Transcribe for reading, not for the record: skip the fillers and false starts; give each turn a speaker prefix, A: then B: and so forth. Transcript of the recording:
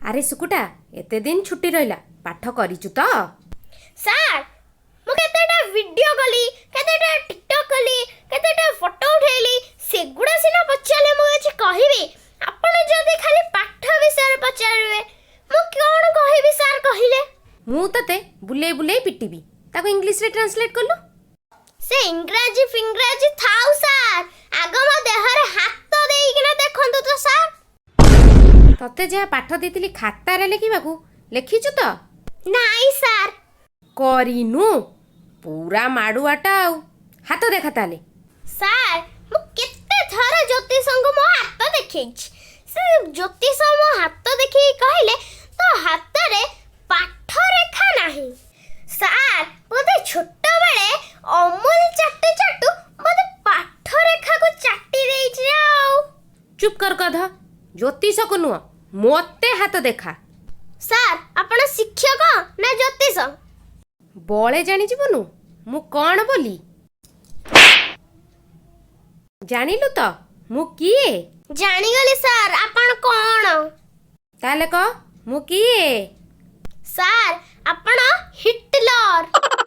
A: ଆରେ ସୁକୁଟା, ଏତେ ଦିନ ଛୁଟି ରହିଲା, ପାଠ କରିଛୁ ତ?
B: ସାର୍, ମୁଁ କେତେଟା ଭିଡ଼ିଓ କଲି, କେତେଟା ଟିକଟକ୍ କଲି, କେତେଟା ଫଟୋ ଉଠେଇଲି, ସେଗୁଡ଼ା ସିନା ପଚାରିଲେ ମୁଁ କିଛି କହିବି। ଆପଣ ଯଦି ଖାଲି ପାଠ ବିଷୟରେ ପଚାରିବେ, ମୁଁ କ'ଣ କହିବି ସାର୍, କହିଲେ?
A: ମୁଁ ତତେ ବୁଲେଇ ବୁଲେଇ ପିଟିବି। ତାକୁ ଇଂଲିଶରେ ଟ୍ରାନ୍ସଲେଟ୍ କଲୁ।
B: ସେ ଇଂରାଜୀ ଫିଂରାଜୀ ଥାଉ ସାର୍, ଆଗ ମୋ ଦେହରେ ହାତ ଦେଇକିନା ଦେଖନ୍ତୁ ତ ସାର୍।
A: ତତେ ଯାହା ପାଠ ଦେଇଥିଲି ଖାତାରେ ଲେଖିବାକୁ, ଲେଖିଛୁ ତ?
B: ନାଇଁ ସାର୍।
A: କରିନୁ? ପୁରା ମାଡ଼ୁଆଟା ଆଉ। ହାତ ଦେଖା ତାହେଲେ।
B: ସାର୍, ମୁଁ କେତେ ଥର ଜ୍ୟୋତିଷଙ୍କୁ ମୋ ହାତ ଦେଖେଇଛି। ସେ ଜ୍ୟୋତିଷ ମୋ ହାତ ଦେଖିକି କହିଲେ, ତୋ ହାତରେ ପାଠ ରେଖା ନାହିଁ। ସାର୍, ବୋଧେ ଛୋଟବେଳେ ଅମୁଲ ଚାଟୁ ଚାଟୁ ବୋଧେ ପାଠ ରେଖାକୁ ଚାଟି ଦେଇଛି ଆଉ।
A: ଚୁପ୍ କର ଗଧ। ଜ୍ୟୋତିଷକୁ ନୁହଁ, ମୋତେ ହାତ ଦେଖା।
B: ସାର୍, ଆପଣ ଶିକ୍ଷକ ନା ଜ୍ୟୋତିଷ?
A: ବଳେ ଜାଣିଯିବୁନୁ ମୁଁ କ'ଣ ବୋଲି। ଜାଣିଲୁ ତ ମୁଁ କିଏ?
B: ଜାଣିଗଲି ସାର୍, ଆପଣ କ'ଣ।
A: ତାହେଲେ କହ, ମୁଁ କିଏ?
B: ସାର୍, ଆପଣ ହିଟଲର।